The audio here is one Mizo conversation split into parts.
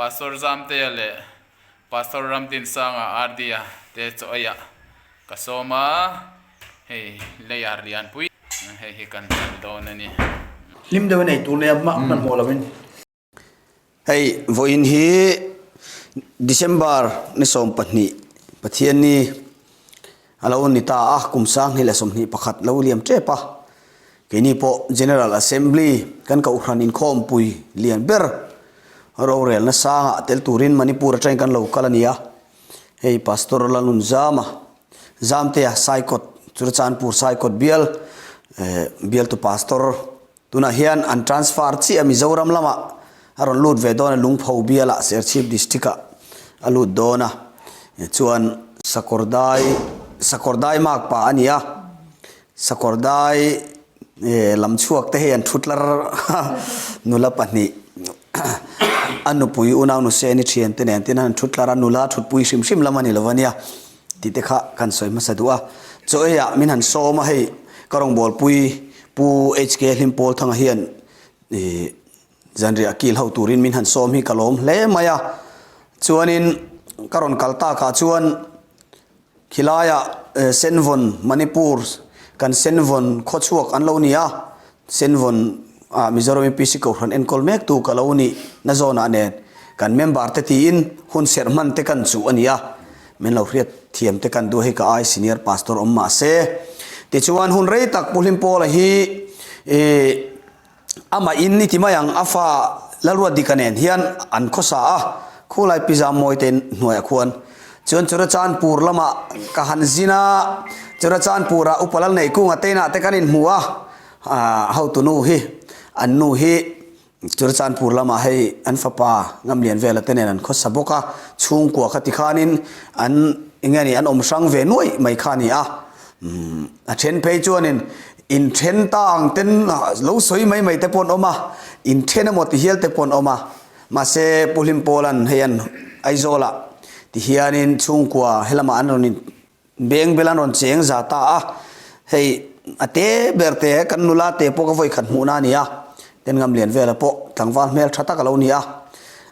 Pastor Zamtea leh Pastor Ramdinsanga RD-a te chaw eiah ka sawm a, hei leiah lianpui hei hi kan hman dawn a ni. Hlim deuh in ei tur nia hmanhmawh lovin. Hei vawiin hi December ni 12 Pathianni a lo ni ta a, kum 2021 lo liam tep a. Keini pawh General Assembly kan kohhran inkhawmpui lian ber rorelna sangah tel turin Manipur atangin kan lo kal a ni a. Hei Pastor Lalnunzama, Zamtea Saikawt, Churachandpur Saikawt bial, bialtu Pastor Tunah hian an transfer chiah a Mizoram lamah a rawn lut ve dawn a, Lungpho bialah Serchhip district ah a lut dawn a, chuan Sakawrdai Sakawrdai makpa a ni a, Sakawrdai lam chhuak te hei an thu tlar nula pahnih a nupui unau nuseni thian te nen tin an thu tlar a, nula thutpui hrim hrim lam a ni lo a nia. Tih te kha kan sawi hmasa duh a. Chaw eiah min han sawm a, hei ka rawngbawlpui Pu HK Hlimpawlthanga hian ih zanriah kil ho turin min han sawm hi ka lawm hle mai a. Chuanin ka rawn kal takah chuan khilaiah Senvawn Manipur kan Senvawn khawchhuak an lo ni a, Senvawn ah Mizoram MPC Kohhran enkawl mek tu ka lo nih na zawnah nen kan member te tiin hun serh hman te kan chuh a ni a, min lo hriat thiam te kan duh hei ka ai senior pastor awm mah se. Tichuan hun rei tak Pu Hlimpawla hi ih amah in i ti mai ang a fa Lalruatdika nen hian an khawsa a, khulai Pi Zammawi te hnuaiah khuan chuan Churachandpur lamah ka han zin a, Churachandpur ah Upa Lalneihkunga te inah te kan inhmu a, A hotu nu hi an nu hi Churachandpur lamah hei an fapa Ngamlian vela te nen an khawsa bawk a, chhungkua kha tikhanin an eng nge ni an awm hrang ve nuaih mai kha a ni a. A then phei chuanin inthen ta ang ten lo sawi mai mai te pawh an awm a, inthen emaw ti hial te pawh an awm a. Mahse Pu Hlimpawla'n hei an Aizawlah tihianin chhungkua helamah an rawn in Beng bel an rawn cheng za ta a, hei a te ber te kan nula te pawh ka vawi khat hmuhna a ni a, ten ngam lian vela pawh tlangval hmel tha tak a lo ni a.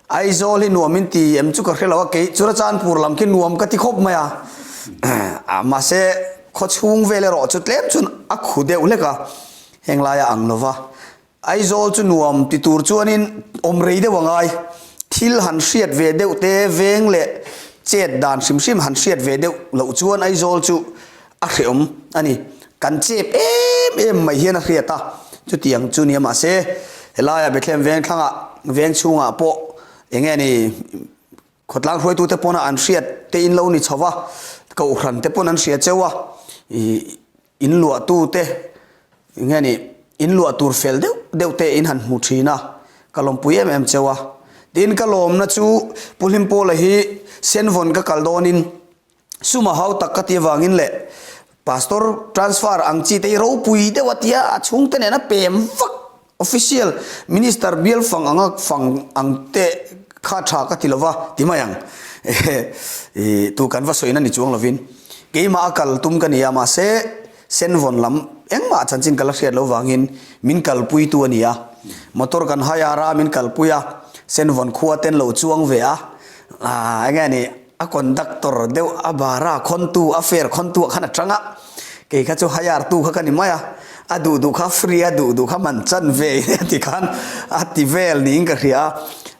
Aizawl hi nuam in ti em chu ka hre lo a, kei Churachandpur lam khi nuam ka ti khawp mai a, mahse khaw chhung vel erawh chu tlem chuan a khu deuh hlek a, heng laia ang lova. Aizawl chu nuam ti tur chuanin awm rei deuh a ngai. Thil han hriat ve deuh te veng leh chet dan hrim hrim han hriat ve deuh loh chuan Aizawl chu a hreawm a ni. Kan chep em em mai hian a hriat a, chutiang chu nia mahse helaiah Bethlehem veng thlangah veng chhungah pawh eng nge ni khawtlang hruaitute pawna an hriat te in lo ni chho va, kohhran te pawn an hria cheu a, ih In luahtu te nge ni in luah tur fel deuh deuh te in han hmu thin a, ka lawmpui em em cheu a. Tin ka lawmna chu Pu Hlimpawla hi Senvawn ka kal dawnin suma hau tak ka ti avangin leh Pastor transfer ang chi te hi ropui deuh a tia a chhungte nen a pem vak Official Minister bial fang anga fang ang te kha tha ka ti lova ti mai ang. Ehe tu kan va sawina ni chuang lovin keimah a kal tum ka ni a mahse Senvawn lam engmah chanchin ka la hriat lo vangin min kalpui tu a ni a. Motor kan hire a min kalpui a Senvawn khua ten lo chuang ve a enge ni A conductor deuh a bara khawntu a fare khawntu ah khan a tang a, kei kha chu hire tu kha ka ni mai a, a duh duh kha free a duh duh kha man chan ve in a ti khan a ti vel niin ka hria a,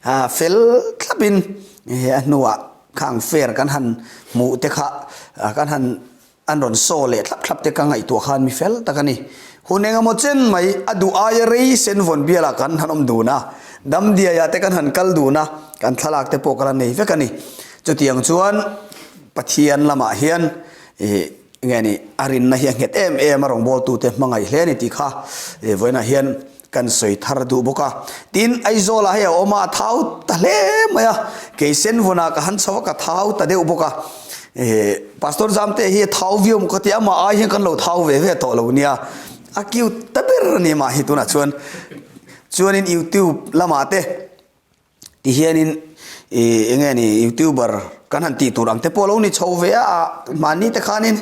a fel thlap in a hnuah khang fare kan han hmuh te kha kan han An rawn saw leh thlap thlap te ka ngaihtuah khan mi fel tak a ni. Hun engemaw chen mai a duh aia rei sen vawn bialah kan han awm dun a, damdiaiah te kan han kal dun a, kan thlalak te pawh ka la nei vek a ni. Chutiang chuan Pathian lamah hian ih nge ni a rinna hi a nghet em em a rawngbawltute hmangaih hle a ni tih kha vawiinah hian Kan sawi thar duh bawk a. Tin, Aizawlah hei a awm a, a thau ta hle mai a. Kei Senvawnah ka han chho a, ka thau ta deuh bawk a. Pastor Zamte hi a thau viau maw ka ti a, amah ai hian kan lo thau ve ve tawh lo nia. A cute ta ber a ni mah hi tunah chuan. Chuanin YouTube lamah te ti hianin ih eng nge ni youtuber kan han tih tur ang te pawh a lo ni chho ve a ah mahni te khanin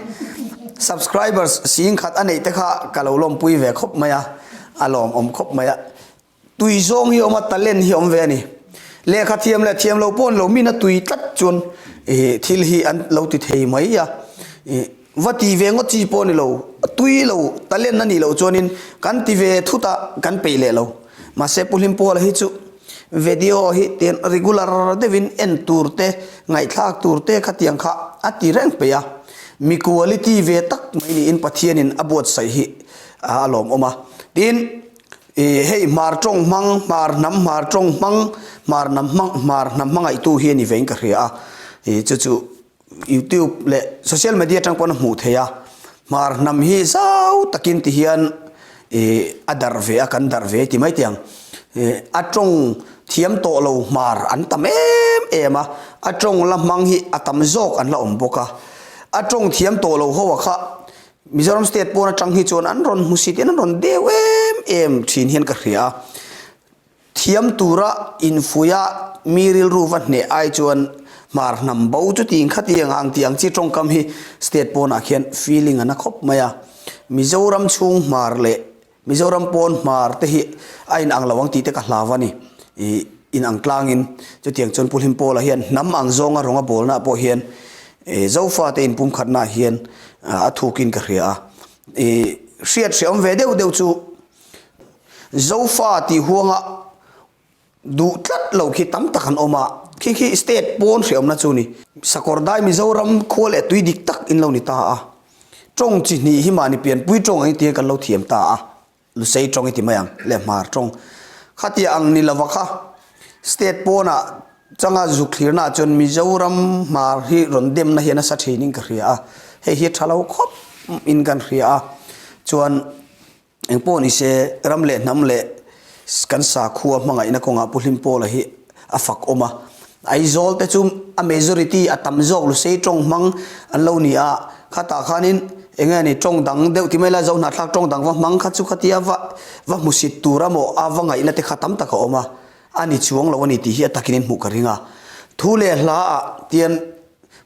subscribers sing khat a neih te kha ka lo lawmpui ve khawp mai a a lawmawm khawp mai a tui zawng hi a awm a talent hi a awm ve a ni. Lehkha thiam leh thiam lo pawh an lo min a tui tlat chuan ih thil hi an lo ti thei mai a. Ih va ti ve ngawt chi pawh a ni lo, tui lo talent a nih loh chuanin kan ti ve thut a kan peih leh lo. Mahse Pu Hlimpawla hi chu video hi tian regular deuhin en tur te ngaihthlak tur te khatiang kha a ti reng peih a. Mi quality ve tak mai niin Pathianin a buatsaih hi a lawmawm a. Tin, Ih, hei hmar tawng hmang, hmar hnam hmar tawng hmang, hmar hnam hmang, hmar hnam hmangaihtu hi a ni vein ka hria a. Ih, chu chu YouTube leh social media atang pawn a hmuh theih a. Hmar hnam hi zau takin ti hian ih a darh ve a, kan darh ve ti mai tih ang. Ih, a tawng thiam tawh lo hmar an tam em em a, a tawng la hmang hi a tam zawk an la awm bawk a. A tawng thiam tawh lo ho a kha Mizoram state pawn atang hi chuan an rawn hmusit in an rawn deuh em em thin hian ka hria a, thiam tura infuih a mi rilru va hneh ai chuan hmar hnam bo chutiang khatiang ang tih ang chi tawngkam hi state pawnah khian feeling a na khawp mai a, Mizoram chhung hmar leh Mizoram pawn hmar te hi a in ang lo ang tih te ka hlau a ni. Ih in ang tlangin chutiang chuan Pu Hlimpawla hian hnam ang zawnga rawnga bawlna pawh hian ih Zofa te inpumkhatna ah hian a thukin ka hria a. Ih hriat hreawm ve deuh deuh chu Zofa tih huanga Duh tlat lo khi tam tak an awm a, khi khi state pawn hreawmna chu ni. Sakawrdai Mizoram khua leh tui dik tak in lo ni ta a. Tawng chi hnih hi mahni pianpui tawng ang tia kan lo thiam ta a, Lusei tawng i ti mai ang leh Hmar tawng. Khatia ang ni lova kha state pawnah changa zuk thlirna ah chuan Mizoram Hmar hi rawn demna hi a nasa thin in ka hria a, hei hi tha lo khawp in kan hria a, chuan Eng pawh ni se, ram leh hnam leh kan sakhua hmangaihna kawngah Pu Hlimpawla hi a fak awm a. Aizawl te chu a majority a tam zawk Lusei tawng hmang an lo ni a, khatah khanin eng nge ni tawng dang deuh ti mai la Zohnahthlak tawng dang va hmang kha chu khatia va va hmusit tur a maw a va ngaihna te kha tam tak a awm a, a ni chuang lo a ni tih hi a takin in hmuh ka ring a. Thu leh hla ah tian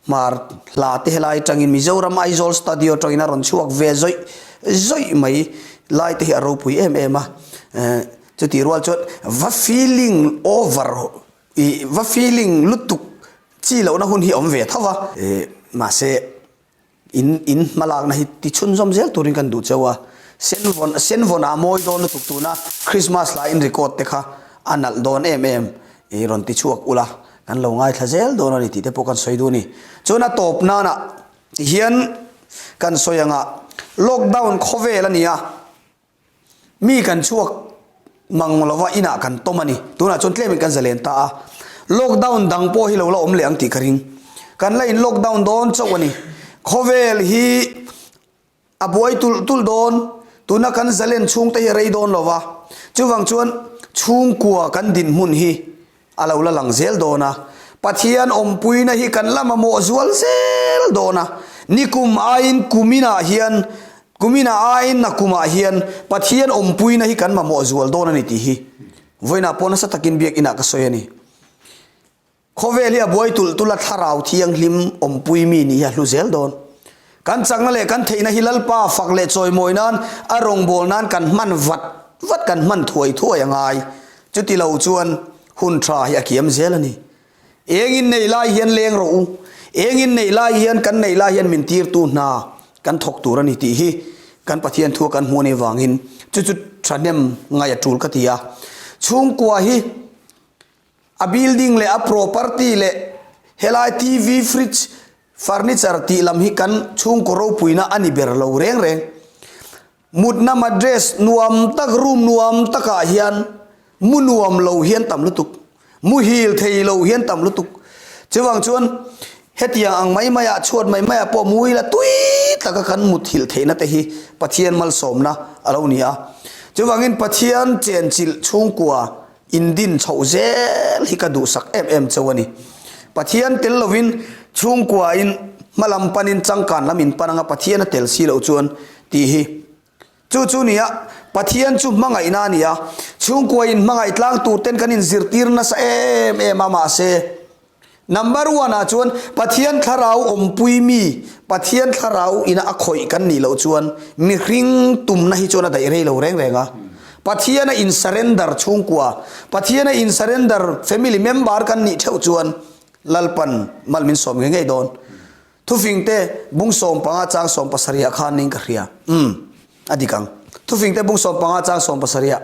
Hmar hla te helai atangin Mizoram Aizawl Studio atangin a rawn chhuak ve zawih zawih mai lai te hi a ropui em em a. Chutih rual chuan va feeling over ih va feeling lutuk chi lohna hun hi a awm ve tho va. Mahse In in hmalakna hi ti chhunzawm zel turin kan duh cheu a, sen vawn sen vawn ah mawi dawn lutuk tuna Christmas hla in record te kha a nalh dawn em em i rawn ti chhuak ula kan lo ngaithla zel dawn a ni tih te pawh kan sawi duh a ni. Chuan a tawp nana ti hian kan sawi anga lockdown khawvel a ni a, Mi kan chhuak mang lova inah kan tawm a ni. Tunah chuan tlemin kan zalen ta a. Lockdown dang pawh hi lo la awm leh ang tih ka ring. Kan la in lockdown dawn chauh a ni. Khawvel hi a buai tulh tulh dawn. Tuna kan zalen chhungte hi a rei dawn lova. Chuvang chuan chhungkua kan dinhmun hi A lo la lang zel dawn a, Pathian awmpuina hi kan la mamawh zual zel dawn a, nikum aiin kuminah hian, kuminah aiin nakumah hian Pathian awmpuina hi kan mamawh zual dawn a ni tih hi vawiinah pawh nasa takin biakinah ka sawi a ni. Khawvel hi a buai tulh tulh a, thlarau thianghlim awmpui mi nih hi a hlu zel dawn. Kan chakna leh kan theihna hi Lalpa fak leh chawimawi nan, a rawngbâwl nan kan hman vat vat, kan hman thuai thuai a ngai. Chuti lo chuan hun tha hi a kiam zel a ni. Eng in nei lai hian leng rawh u, eng in nei lai hian kan nei lai hian min tirtu hna kan thawk tur a ni tih hi kan Pathian thua kan hmuh a nih vangin chu chu thahnem ngaih a tul ka ti a. Chhungkua hi a building leh a property leh helai TV, fridge, Furniture tih lam hi kan chhungkaw ropuina a ni ber lo reng reng. Mutna mattress nuam tak room nuam takah hian mu nuam lo hian tam lutuk, muhil thei lo hian tam lutuk. Chuvang chuan hetiang ang mai maiah chhuat mai maiah pawh mu ila tui taka kan muthilh theihna te hi Pathian malsawmna a lo ni a. Chuvangin Pathian chenchilh chhungkua Indin chhoh zel hi ka duhsak em em cheu a ni. Pathian tel lovin chhungkuain hma lam panin changkan lam in pan anga Pathian a tel si loh chuan tih hi chu chu nia Pathian chu hmangaihna a ni a, chhungkuain hmangaih tlang tur ten kan inzirtir nasa em em a mahse Number one ah chuan Pathian thlarau awmpui mi, Pathian thlarau ina a khawih kan nih loh chuan mihring tumna hi chuan a daih rei lo reng reng a. Pathiana in surrender chhungkua, Pathiana in surrender family member kan nih theuh chuan Lalpan mal min sawm ngei ngei dawn. Thufingte bung 15 chang 17 ah khan ning ka hria. Umm, a dik ang. Thufingte bung 15 chang 17 ah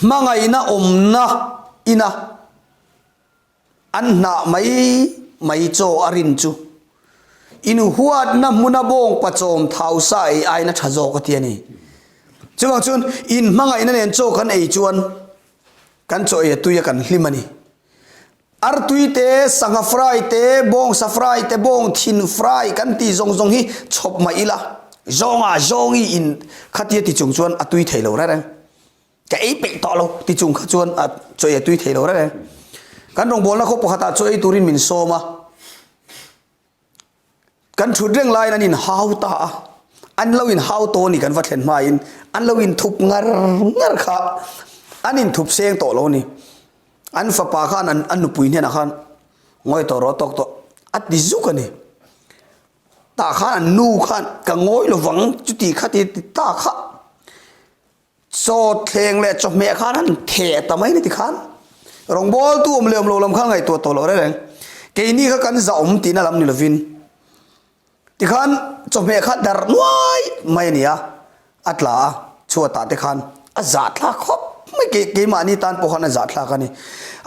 hmangaihna awmna ina An hnah mai mai chaw a rin chu inhuatna hmuna bawng pachawm thau sa ei aiin a tha zawk a ti a ni. Chuvang chuan inhmangaihna nen chaw kan ei chuan kan chaw ei a tui a kan hlim a ni. Artui te, sangha fry te, bawngsa fry te, bawng thin fry kan tih zawng zawng hi chhawp mai ila zawnga zawngi in khatia ti chung chuan a tui thei lo reng reng. Ka ei peih tawh lo ti chung kha chuan a chaw ei a tui thei lo reng reng. Kan rawngbawlna khaw pakhatah chaw ei turin min sawm a, kan thut reng laiin an inhau ta a, an lo inhau tawh a ni kan va thlen hmain an lo inthup ngar ngar kha an inthup seng tawh lo a ni. An fapa khan an nupui hnenah khan ngawi tawh rawh tawk tawh a ti zuk a ni. Tah khan an nu khan ka ngawi lovang chuti kha ti ta kha. Chaw thleng leh chawhmeh khan an theh ta mai ni tikhan rawngbawltu awm leh awm lo lam khan ngaihtuah tawh loh reng reng. Keini kha kan zahawm tihna lam ni lovin tikhan chawhmeh kha darh nuai mai a ni a, a tla a, chhuatah te khan a zahthlak khawp mai kei keimahni tan pawh khan a zahthlak a ni.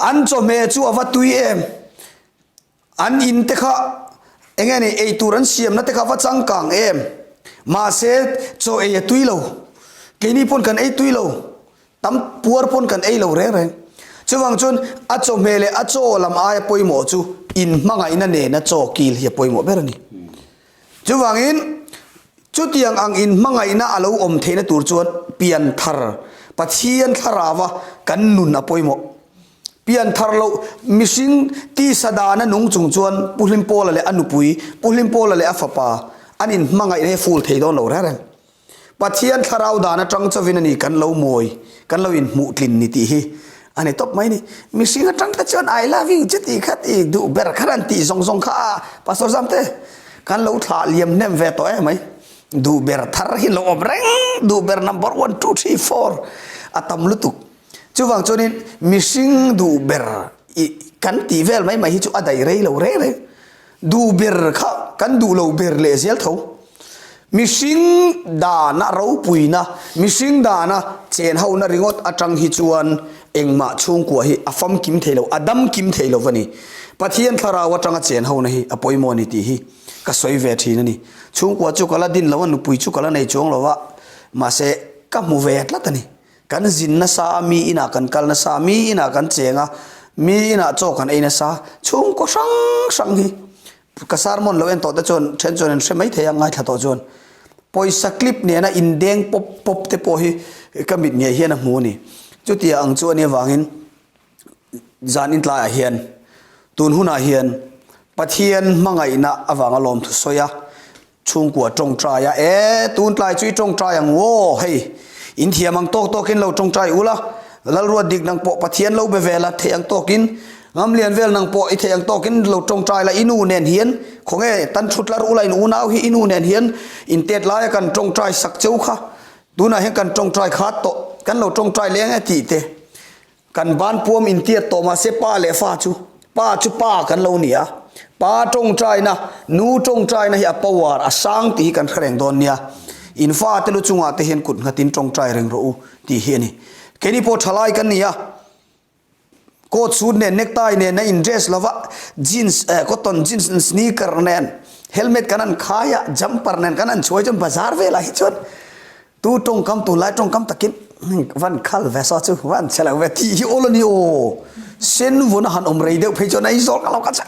An chawhmeh chu a va tui em! An in te kha eng nge ni ei tur an siamna te kha va changkang em? Mahse chaw ei a tui lo. Keini pawn kan ei tui lo. Tam puar pawn kan ei lo reng reng. Chuvang chuan a chawhmeh leh a chaw lam aia pawimawh chu inhmangaihna nena chaw kil hi a pawimawh ber a ni. Chuvangin chutiang ang inhmangaihna a lo awm theihna tur chuan pianthar Pathian thlarauva kan nun a pawimawh. Pianthar loh mihring tisa dana nung chung chuan Pu Hlimpawla leh a nupui, Pu Hlimpawla leh a fapa an inhmangaihna hi ful thei dawn lo reng reng. Pathian thlarau dan atang chauhin a ni kan lo mawi, kan lo inhmuh tlin ni tih hi a ni tawp mai ni. Mihring atang te chuan I love you chuti kha ti duh ber kha an tih zawng zawng kha a Pastor Zamte kan lo thlah liam hnem ve tawh em mai. Duh ber thar hi lo awm reng, duh ber number one, two, three, four a tam lutuk. Chuvang chuanin mihring duh ber i kan tih vel mai mai hi chu a daih rei lo reng reng. Duh ber kha kan duh lo ber leh zel tho. Mihring dana ropuina, mihring dana chen hona ringawt atang hi chuan engmah chhungkua hi a famkim thei lo, a damkim thei lo va ni. Pathian thlarau atanga chen hona hi a pawimawh a ni tih hi ka sawi ve thin a ni. Chhungkua chu ka la din lo a, nupui chu ka la nei chuang lo va, mahse ka hmu ve tlat a ni. Kan zin nasa a, mi inah kan kal nasa a, mi inah kan cheng a, mi inah chaw kan ei nasa. Chhungkaw hrang hrang hi ka sermon lo en tawh te chuan then chuan an hre mai thei a, ngaithla tawh chuan pawisa clip nena indeng pawp pawp te pawh hi ka mit ngei hian a hmu a ni. Chutia ang chu a nih avangin zan intlaiah hian tun hunah hian Pathian hmangaihna avanga lawmthu sawi a, Chhungkua tawngtai a, E, tun tlai chu i tawngtai ang aw, hei, in thiam ang tawk tawkin lo tawngtai ula, Lalruat dik nang pawh Pathian lo be ve la, theih ang tawkin, Ngamlian vel nang pawh i theih ang tawkin lo tawngtai la, i nu nen hian, khawnge, tan thut lar ula in unau hi i nu nen hian in tet laia kan tawngtai sak cheu kha, tunah hian kan tawngtai khat tawh, kan lo tawngtai leng e tih te. Kan ban puam intiat tawh mahse pa leh fa chu pa chu pa kan lo ni a, pa tawngtaina, nu tawngtaina hi a power a sang tih hi kan hre reng dawn nia. In fate lu chungah te hian kut nghatin tawngtai reng rawh u tih hi a ni. Keini pawh thalai kan ni a, coat suit nen necktie nen a in dress lova, jeans eh cotton jeans sneaker nen helmet kan han khai a, jumper nen kan han chhuai chuan bazar velah hi chuan Tu tawngkam tunlai tawngkam takin van khal ve saw chu van chhe lo ve tih hi awl a ni aw. Sen vun a han awm rei deuh phei chuan a inzawl ka lo ka chak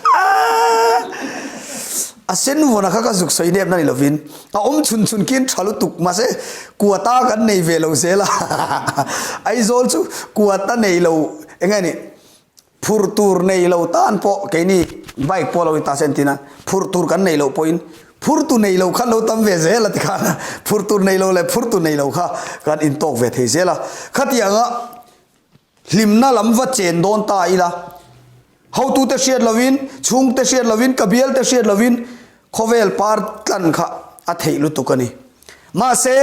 a sen vun a kha ka zuk sawi nep na ni lovin a awm chhun chhun khian tha lutuk mahse kuata kan nei ve lo zel a Aizawl chu kuata nei lo eng nge ni Phurh tur nei lo tan pawh keini bike pawh lo in ta se entin a, phurh tur kan nei loh pawhin phur tu nei lo kha lo tam ve zel a ti khan a, phurh tur nei lo leh phur tu nei lo kha kan intawk ve thei zel a. Khatianga hlimna lam va chen dawn ta ila, hotute hriat lovin, chhungte hriat lovin, ka bialte hriat lovin khawvel par tlan kha a theih lutuk a ni. Mahse.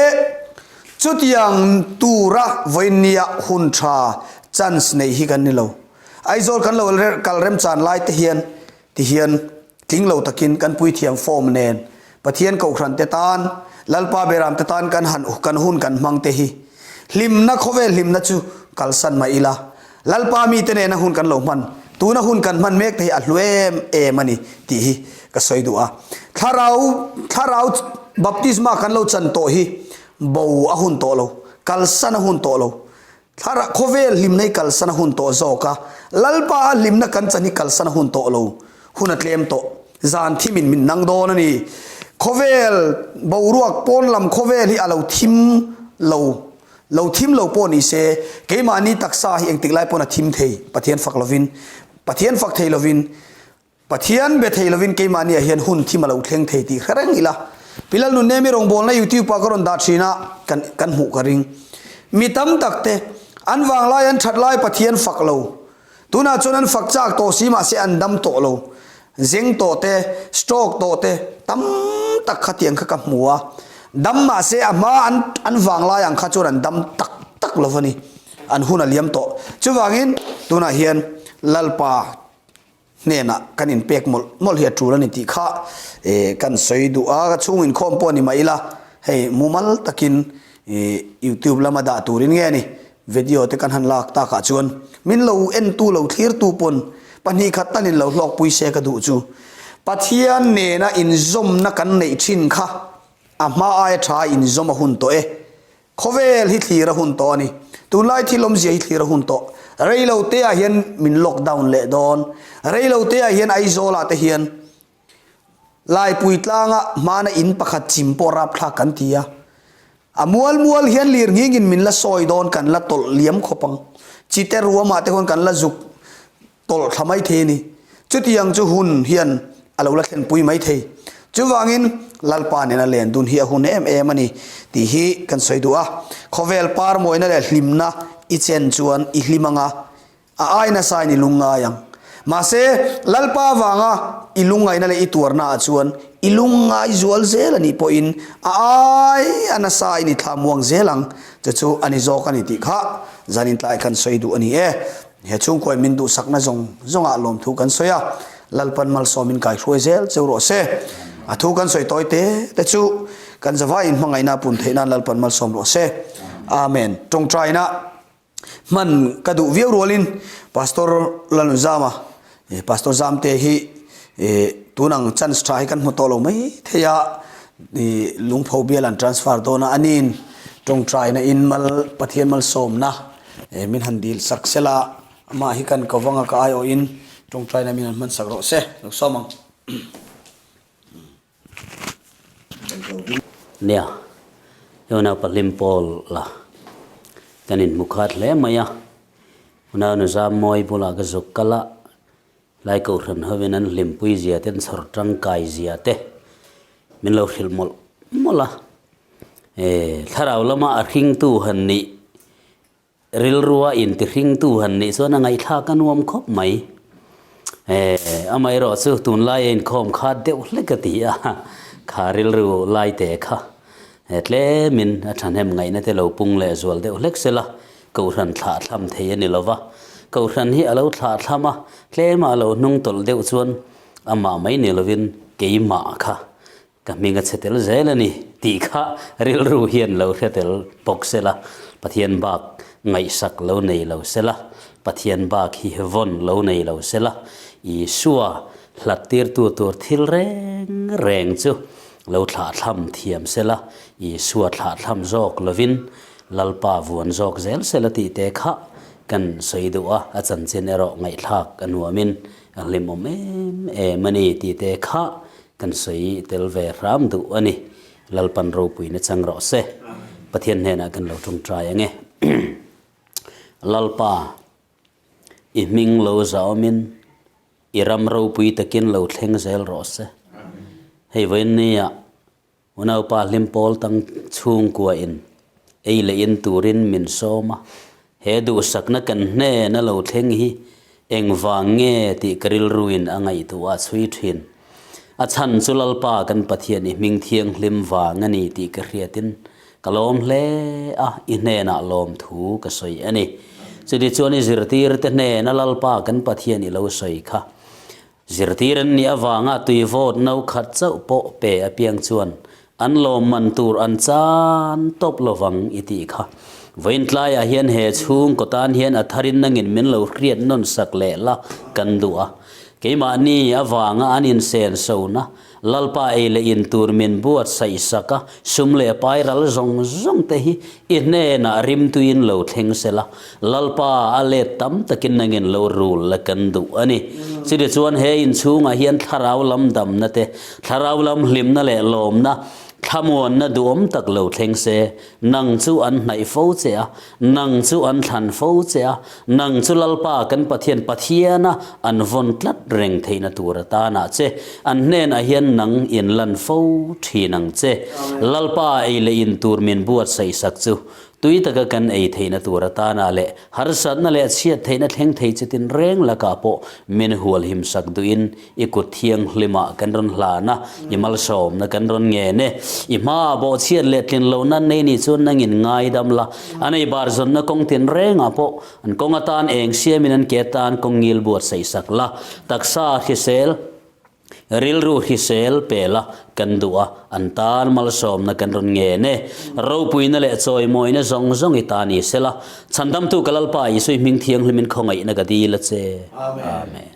Chutiang tura vawiinnia hun tha chance nei hi kan ni lo. Aizawl kan lo kal remchan lai te hian ti hian tling lo takin kan puithiam form nen Pathian Kohhran te tan, Lalpa Beram te tan kan han kan hun kan hmang te hi hlimna khawvel hlimna chu kalsan mah ila Lalpa mite nena hun kan lo hman, tuna hun kan hman mek te hi a hlu em em a ni tih hi ka sawi duh a. Thlarau thlarau baptisma kan lo chan tawh hi bo a hun tawh lo, kalsan a hun tawh lo. Thlarau khawvel hlimna hi kalsan a hun tawh zawk a, Lalpa a hlimna kan chan hi kalsan a hun tawh lo, hun a tlem tawh. Zan thimin min nang dawn a ni. Khawvel boruak pawn lam khawvel hi a lo thim lo. Lo thim lo pawh ni se, keimahni taksa hi engtik lai pawn a thim thei, Pathian fak lovin, Pathian fak thei lovin, Pathian be thei lovin keimahniah hian hun thim a lo thleng thei tih hre reng ila. Pi Lalnunnemi rawngbawlna YouTube ah ka rawn dah thin a, kan kan hmuh ka ring. Mi tam tak te, an vanglai an that lai Pathian fak lo, Tunah chuan an fak chak tawh si mahse an dam tawh lo. Zeng tawh te, stroke tawh te tam tak kha tiang kha ka hmu a. Dam mahse a hma an an vanglai ang kha chuan an dam tak tak lo a ni. An hun a liam tawh. Chuvangin tunah hian Lalpa hnenah kan inpek mawlh mawlh hi a tul a ni tih kha kan sawi duh a. Ka chhung inkhawm pawh ni mah ila hei mumal takin youtube lama dah turin nge ni Video te kan han lak takah chuan min lo entu lo thlirtu pawn pahnihkhat tan in lo hlawkpui se ka duh chu. Pathian nena inzawmna kan neih thin kha a hma aia tha inzawm a hun tawh e. Khawvel hi thlir a hun tawh a ni. Tunlai thil awmzia hi thlir a hun tawh. Reilo te ah hian min lockdown leh dawn. Reilo te ah hian Aizawl ah te hian Laipui tlanga hmana in pakhat chim pawh rapthlak kan ti a. A mual mual hian lir nghingin min la sawi dawn kan la tawlh liam khawp ang. Chite ruamah te khawn kan la zuk tawlh thla mai thei a ni. Chutiang chu hun hian a lo la thlenpui mai thei. Chuvangin Lalpa nena len dun hi a hun em em a ni tih hi kan sawi duh a. Khawvel par mawina leh hlimna i chen chuan i hlim anga A ai nasa in i lungngai ang. Mahse, Lalpa avanga i lungngaihna leh i tuarna ah chuan i lungngai zual zel a nih pawhin a ai a nasa in i thla muang zel ang. Chu chu a ni zawk a ni tih kha zanin tlai kan sawi duh a ni e. He chhungkuain min duhsakna zawng zawngah lawmthu kan sawi a, Lalpan malsawmin kaihruai zel cheu rawh se. A thu kan sawi tawi te te chu kan zavaiin hmangaihna pun theih nan Lalpan malsawm rawh se. Amen. Tawngtaina. Hman ka duh viau rualin Pastor Lalnuzama, Pastor Zamte hi tun ang chance tha hi kan hmu tawh lo mai thei a, Lungpho bial an transfer dawn a, aniin tawngtaina in mal Pathian malsawmna min han dil sak sela, amah hi kan ko vanga ka aiawhin tawngtaina min han hman sak rawh se, lo sawm ang. Nia, Unau Pahlim Paul la kan inhmu khat hle mai a, Unau Nuzam Mawi bulah ka zuk kal a, Lai Kohhran hovin an hlimpui zia te, an chhawr tangkai zia te min lo hrilh mawlh mawlh a, thlarau lama a hringtu han nih Rilrua intihringtu han nih chuan a ngaihthlak a nuam khawp mai. Eh, amaherawh chu tunlai a inkhawm khat deuh hlek a ti a, kha rilru lai te kha tlemin a thahnem ngaihna te lo pung leh zual deuh hlek sela, Kohhran thlahthlam thei a ni lova. Kohhran hi a lo thlahthlam a, tlema a lo hnung tawlh deuh chuan amah mai ni lovin keimah kha Ka hming a chhe tel zel a ni tih kha rilru hian lo hre tel bawk se la, Pathian bak ngaihsak lo nei lo se la, Pathian bak hi vawn lo nei lo se la, Isua hlat tirtu tur thil reng reng chu lo thlahthlam thiam se la, Isua thlahthlam zawk lovin Lalpa vuan zawk zel se la tih te kha kan sawi duh a, a chanchin erawh ngaihthlak a nuamin a hlimawm em em a ni tih te kha Kan sawi tel ve hram duh a ni. Lalpan ropuina chang rawh se. Pathian hnenah kan lo tawngtai ang e. Lalpa, i hming lo zahawmin, i ram ropui takin lo thleng zel rawh se. Hei vawiinnia unaupa Hlimpawl tang chhungkuain ei leh in turin min sawm a, He duhsakna kan hnen a lo thleng hi engvang nge tih ka rilruin a ngaihtuah a chhui thin. A chhan chu Lalpa kan Pathian i hming thianghlim vang a ni tih ka hriatin. Ka lawm hle a, i hnenah lawmthu ka sawi a ni. Chutichuan i zirtirte hnena Lalpa kan Pathian i lo sawi kha. Zirtir an nih avanga tui vawt no khat chauh pawh pe apiang chuan an lawmman tur an chan tawp lovang i tih kha. Vawiin tlaiah hian he chhungkaw tan hian a tharin nangin min lo hriat nawn sak leh la kan duh a. Keimahni avanga an insensona Lalpa ei leh in tur min buatsaih sak a, sum leh pai ral zawng zawng te hi i hnenah rimtuiin lo thleng se la, Lalpa a let tam takin nangin lo rul la kan duh a ni. Chutichuan he inchhungah hian thlarau lam damna te, thlarau lam hlimna leh lawmna, thlamuanna duhawm tak lo thleng se, nang chu an hnaih fo che a, Nang chu an thlan fo che a, nang chu Lalpa kan Pathian Pathiana an vawn tlat reng theihna tur atanah che, an hnenah hian nang in lan fo thin ang che. Lalpa ei leh in tur min buatsaih sak chu tui taka kan ei theihna tur atanah leh harsatna leh chhiat theihna thleng thei che tinreng lakah pawh min hualhim sak duhin I kut thianghlimah kan rawn hlan a, i malsawmna kan rawn ngen e. I hmaah bawhchhiat leh tlin lohna an nei nih chuan nangin ngaidam la. An ei bar zawnna kawng tin rengah pawh an kawng atan eng siamin an ke atan kawng ngil buatsaih sak la. Taksa hrisel, rilru hrisel pe la kan duh a, an tan malsawmna kan rawn ngen e. Ropuina leh chawimawina zawng zawng i ta ni sela. Chhandamtu ka Lalpa Isui hming thianghlimin khawngaihna ka dil a che. Amen.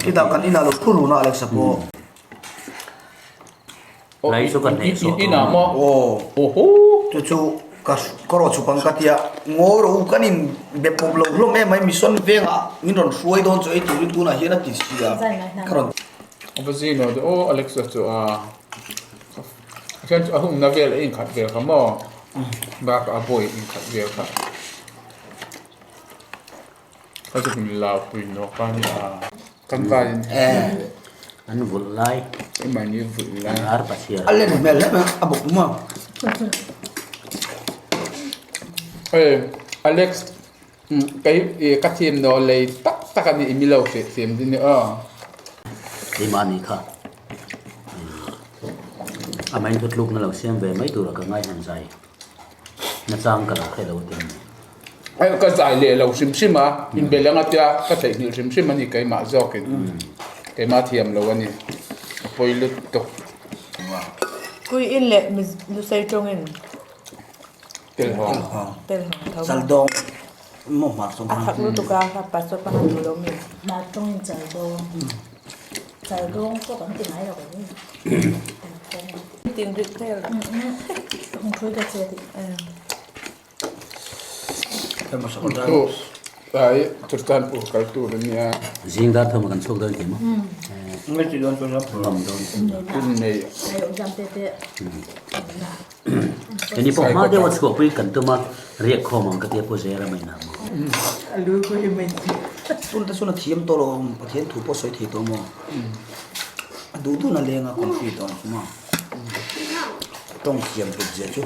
Chutah kan inah lo thu luna Alexa pawh. Lai chu ka hneh sawh In inah maw? Aw. Oho. Chu chu ka ka rawh chhuk ang ka tia ngawi rawh u kan in be pawp lo hlawm em mai mission vengah min rawn hruai dawn chu ei turin tunah hian a ti si a ka rawn A va zing lo deuh aw Alexa chu a a then chu a humna vel a inkhat vel kha maw? Bak a bawi inkhat vel kha ka chu hmun lau pui nawk a nia kan vaiin an vulh lai mahni vulh lai an ar pasir a len hmel hle mai a bawk maw hei Alex kei ka thiam naw lei tak tak a ni i milo hreh thiam din i aw keimah nih kha Amahin thutlukna lo siam ve mai tura ka ngai han zai nachang ka lo hre lo tin ni. Hei ka zai leh lo hrim hrim a, inbel anga tia ka theihnghilh hrim hrim a ni keimah zawkin keimah thiam lo a ni, a pawi lutuk. Kui in leh Lusei tawngin. Telhawng. Telhawng tho. Chaldawng maw hmar tawng A thak lutuk a, a pastor pa han duh lo mi. Hmar tawngin chaldawng. Chaldawng pawh kan ti ngai lo kan ni. Tin rit vel. Hung thui ka che tih. Thu ai Churachandpur kal tur a nia. Zing dar thawm ah kan chhuak dawn thei maw? Ngai ti dawn chuan Ngam dawn. Hun nei. Ai awm jam te te. Keni pawh hma deuha chhuahpui kan tum a, riak khawm ang ka tia pawh zel a mai na maw. Tun te chuan a thiam tawh lo ang, Pathian thu pawh sawi thei tawh maw. A duh duhna leng a confree tawh ang chu maw. Tawng thiam hlut zia chu.